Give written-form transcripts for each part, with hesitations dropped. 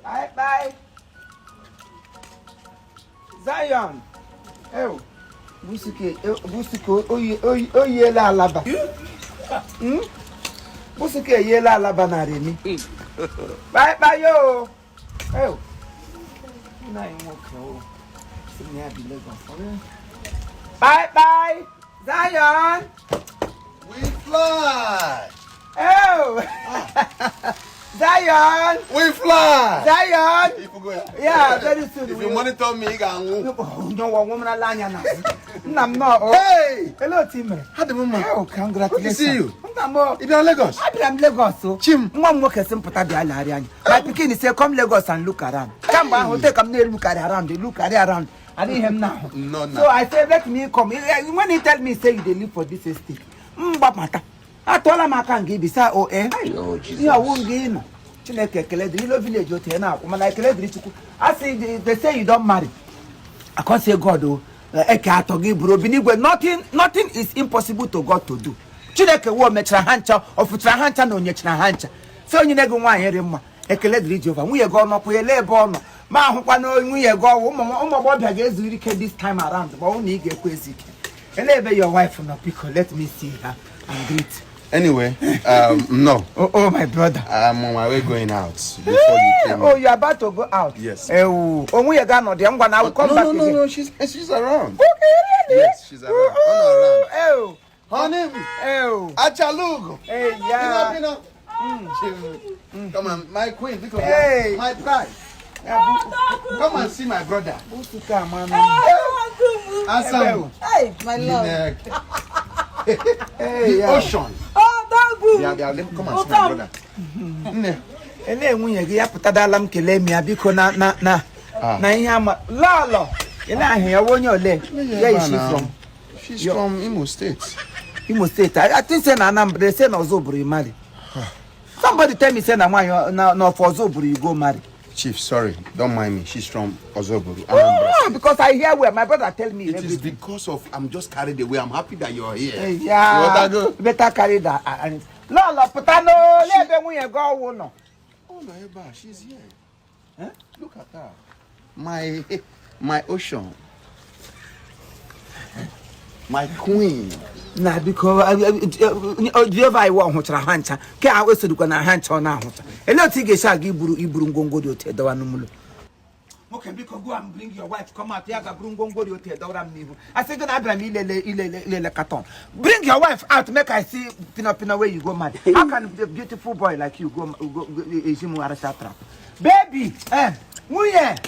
Bye bye. Zion. Ew. Busuke, Busuke, o yiela alaba. Busuke eyiela alaba na Remi. Bye bye yo. Ew. Nna anyị nwoke o. Sị m ya bi Lagos. Bye bye. Zion. We fly. Ew. Zion. We fly. Zion. If you go, Yeah, very soon. If you monitor me, ị ga-anwụ. Nwa nwụmara anya na nna m nọ. Hey! Hello, otu i mere? Ha dị m mma. Oh, congratulations. Good to see you. Nna m o. Ị bịara Lagos? Abịara m Lagos o. Chim. Nwa m nwoke sị m pụta bịa legharị anya. My pikin say come Lagos and look around. Kamgbe ahụ te ka m na-elukarị around, elukarị around. Adịghị ihe m na-ahụ. No, no. So I say let me come. When he tell me say you dey live for this estate, m gbapụta. Atụọla m aka nga ibisa o e. Oh, Jesus. Ihe ọwụ nga ị nọ. Chineke, ekele dịrị ilo village otu ị na-akwụ, mana ekele dịrị Chukwu. A sị they say you don marry. I can't say God o eke atọ gị bụrụ obi n'igwe. Nothing, nothing is impossible to God to do. Chineke wo mechara ha ncha, ọ fụchara ha ncha na onyechara ha ncha, si onye gị nwaanyị rị mma. Ekele dịrị Jehova. Nwunye gị ọnọkwa ele ebe ọ nọ ma ahụkwa na nwunye gị ọwụ ụmụ agbọghọbịa ga-ezu ike this time around, ma ọ bụrụ na ị ga-ekwe ezu ike. Ele ebe your wife nọ? Biko, let me see her and greet. Anyway, no. Oh, my brother. I'm on my way going out before you came. Oh, you are about to go out? Yes. Ewu, o nwunye gị anọdụ ya? Ngwa na I will come No, back no, no, again. no. She's around. Okay, really? Yes, she's around. Oh, no, around. Ew. Honey, Ew. Achalugo. Hey, yeah. Pino, Pino. Come on, my queen. Because Hey. my pride. Come and see my brother. Busuka amana. Asam. Hey, my love. Hey, The yeah. ocean. Oh, Dogbu. Yeah, let me come and see my brother. Nne. Ele nwunye gị ya pụtadala m kelee m ya, biko, na Ah. na ihe ama lọlọ ele ahụ ya onye ole? Where is she from? She's from Imo State. Imo State? I think say na Anambra, say na Ozubulu you marry. Somebody tell me say na nwaanyị na of Ozubulu you go marry. Chief, sorry, don't mind me. She's from Ozubulu, Anambra. Oh, because I hear well. My brother tell me It is everything. because of I'm just carried away. I'm happy that you're here. Hey, yeah. You want to go? Better carry that. Lọlọ pụta n'ole ebe nwunye gị ọwụ nọ. Oh no, Eba, she's here. Huh? Look at her. My ocean. My queen. Na biko, Jehova iwu ọhụchara ha ncha ke a esodukwa na ha ncha ọ na-ahụcha. Elee otu ị ga-esi aga iburu ngwongwo dị otu edowa n'ụlọ? Nwoke, biko, go and bring your wife come out. Ya ga buru ngwongwo dị otu edowara m n'ihu, a sị gị na abịara m ilele carton. Bring your wife out, make I see pino pino where you go mad. How can a beautiful boy like you go ezi m arasha trap? Baby, eh, nwunye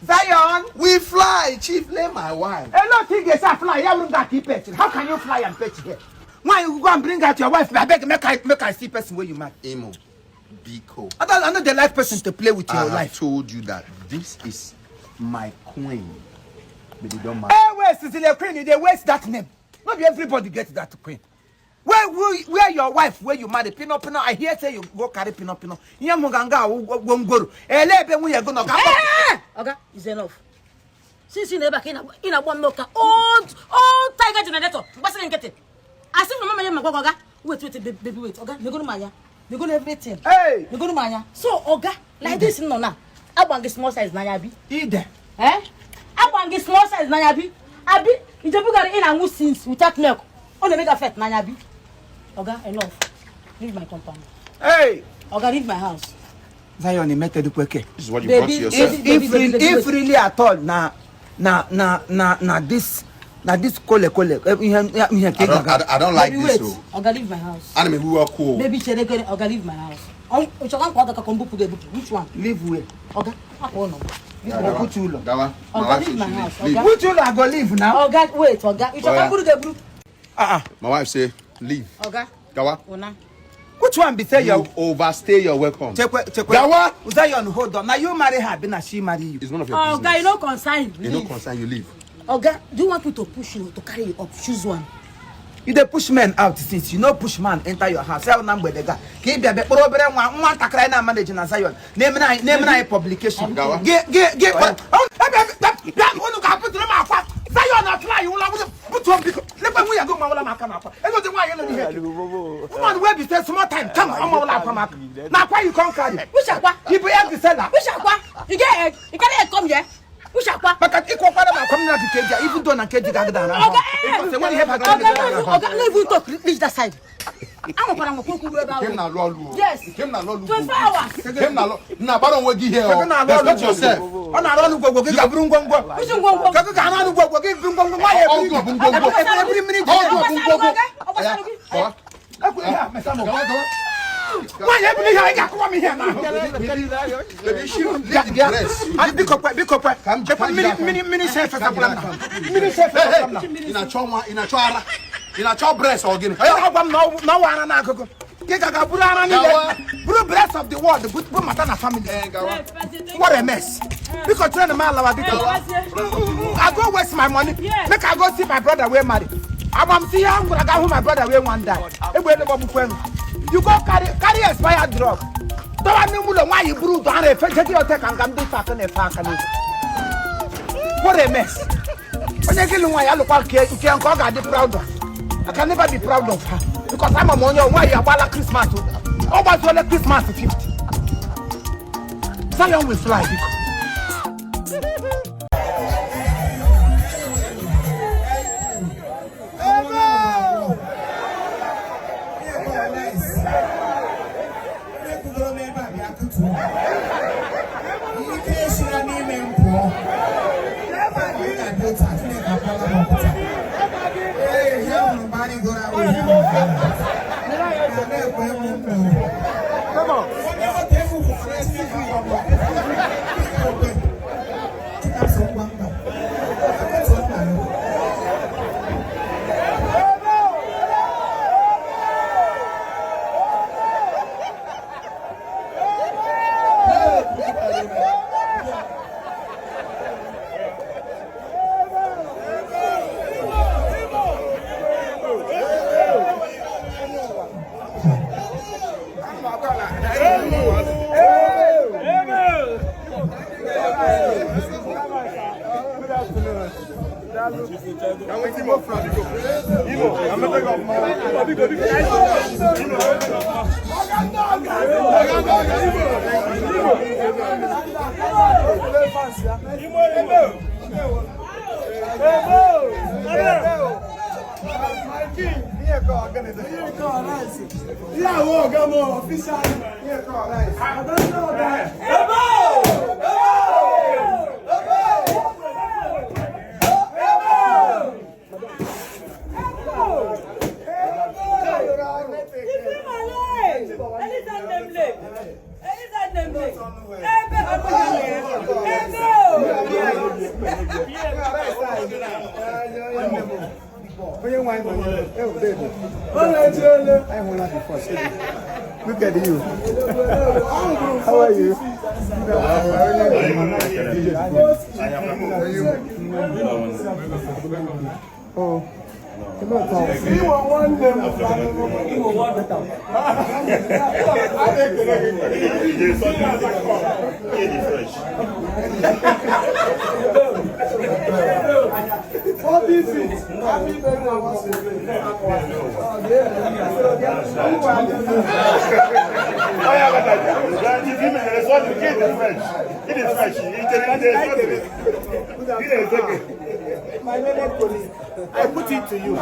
Zion. We fly, Chief. Lay my wife. Elee otu ị ga-esi fly ya wuru nga ka i perch? How can you fly and perch here? Why you go and bring out your wife, abeg, make I see person wey you marry. Imo, Biko. I no dey like person to play with I your have life. told you that this is my queen. But it don't matter. Hey, wait, Cecilia Queen, you dey waste that name. No be everybody get that queen. Where your wife where you marry, pino pino? I hear say you go carry pino pino. Ihe m hụ ga nga awụ gwongworo. Ele ebe nwunye gị nọ ga Oga, is enough. Since ị na-ebe a ka ị na-agba m n'ụka old old tiger generator gbasịrị nkịtị. Asị m na mama ya ma gwa gị, Oga, wait, wait, baby, baby, wait. Oga, megoro m anya. Megoro everything. Hey! Megoro m anya. So, Oga, like this nọ na agba gị small size n'anya bi. Ide. Eh? Agba gị small size n'anya bi. Abi, ijebugara ị na-aṅụ since without milk. Ọ na-eme gị affect n'anya bi. Oga, enough. Leave my compound. Hey! Oga, leave my house. Zion emetedukweke. This is what you Baby, brought to yourself. If Baby, if baby, really, baby, if wait. really at all na this kole kole ihe ihe ka I ị don't, ga I don't like Baby, this. wait. Oh. Oga, leave my house. Anime, we were cool. Baby, chere gere. Oga, leave my house. Oh, ịchọka nkwa ọdọ ka m bupụ gị ebupụ. Which one? Leave where? Oga, hapụ ụlọ. Which ụlọ? Dawa. My Oga, wife leave says my she house. leave. Leave. Oga. Which ụlọ I go leave now? Oga, wait, Oga. Ịchọka Oya. m buru gị eburu. Ah ah. My wife say leave. Oga, Gawa. ụna. Which one be say You your overstay your welcome. Chekwe, chekwe. Gawa. Zion, hold on. Na you marry her abi na she marry you? It's none of your Oga, business. you no concern. You no concern, you leave. Oga, do you want me to push you, to carry you up? Choose one. You dey push men out since. You no push man enter your house. Ya na mgbede ga ka ị bịa bịa kpọrọ obere nwa nwatakịrị anyị na-amaneji na Zion na-emere anyị publication. Gawa. Gị gị gị bịa, unu ga-abụtụrụ m akwa. Zion na fly ụlọ butuo m, biko. Lekwa. Nwunye gị mawụla m aka n'akwa. Ego dị nwaanyị lụrụ ihe. Woman wey be say small time come ọmawụla akwa m aka. Na akwa you come carry. Which akwa? Ibu egg seller. Which akwa? You get egg? You carry egg come here? Which akwa? Maka ịkwọkwara m akwa m na nke ji, even though na nke ji ga-agada n'ahụ. Oga, Because enweghị ihe bagara Oga, gị n'ahụ. Oga, no even talk reach that side. Anwakwara m okwu ebe Nke m ahụ. na-alụ ọlụ o. Yes. Nke m na-alụ ọlụ 24 hours. Nke m na-alụ na-agbara onwe gị ihe o. Nke na-alụ ọlụ Respect yourself. Ọ na-arụ ọrụ gwogwo gị ga-abụrụ ngwongwo. Which ngwongwo? Ka gị ga-arụ ọrụ gwogwo gị bụrụ ngwongwo nwaanyị Ọgwụ eburu bụ ngwongwo. eburu mmiri ji. Ọgwụ bụ ngwongwo. Ọ gbasara gị? Kọwa. Ekwu ihe a, mesa m. Gawa, gawa. Nwaanyị eburu ihe a, ị ga-akụwa m ihe a n'ahụ. Baby, she leave the dress. Ah, biko kwe, biko kwe. Ka m ji- Ekwe ka m mmiri ji aka. mmiri mmiri se efesakwala m Ka m na. Mmiri se Hey, hey, efesakwala m na. ị na-achọ nwa, ị na-achọ ara, ị na-achọ breast ọ gịnị? Onye na-agwa m na ọ wụ ara n'akụkụ. Gị ka ga-buru ara niile. Gawa. Buru breast of the world, bụ mata na family. Eh, gawa. What a mess. Biko train m alawa biko. I go waste my money. Make I go see my brother wey marry. Agba m si ihe m gwara ga hụ my brother wey wan die. Egbe ele gbagbukwe m. You go carry carry expired drug. Dọwa n'ime ụlọ nwaanyị buru ụdọ ara efe jeje ote ka nga ndị ife aka na-efe aka n'ofe. What a mess. Onye gị lụ nwaanyị alụkwa nke nke nke ọ ga-adị proud of. I can never be proud of her because ama m onye nwaanyị agbala Christmas o. Ọ gbazuola Christmas 50. Zion will fly biko. Ekwugoro m ebe a bịa kụtuo. Ike esila n'ime m pụọ. Ọ ga-adị otu a, Chineke akpọla m ọkụ taa. Ee, ihe ahụrụ mgbe anyị gụrụ abụ ihe ahụ. Na na-ekwe m ndụ. Onye nwoke egwu kwụsịrị Chineke akpọrọ m. Chineke okwe. Chineke asọ ngwa mba. Akụtuo nna ya. Look at you. How are you? Oh. My learned colleague, I put it to you.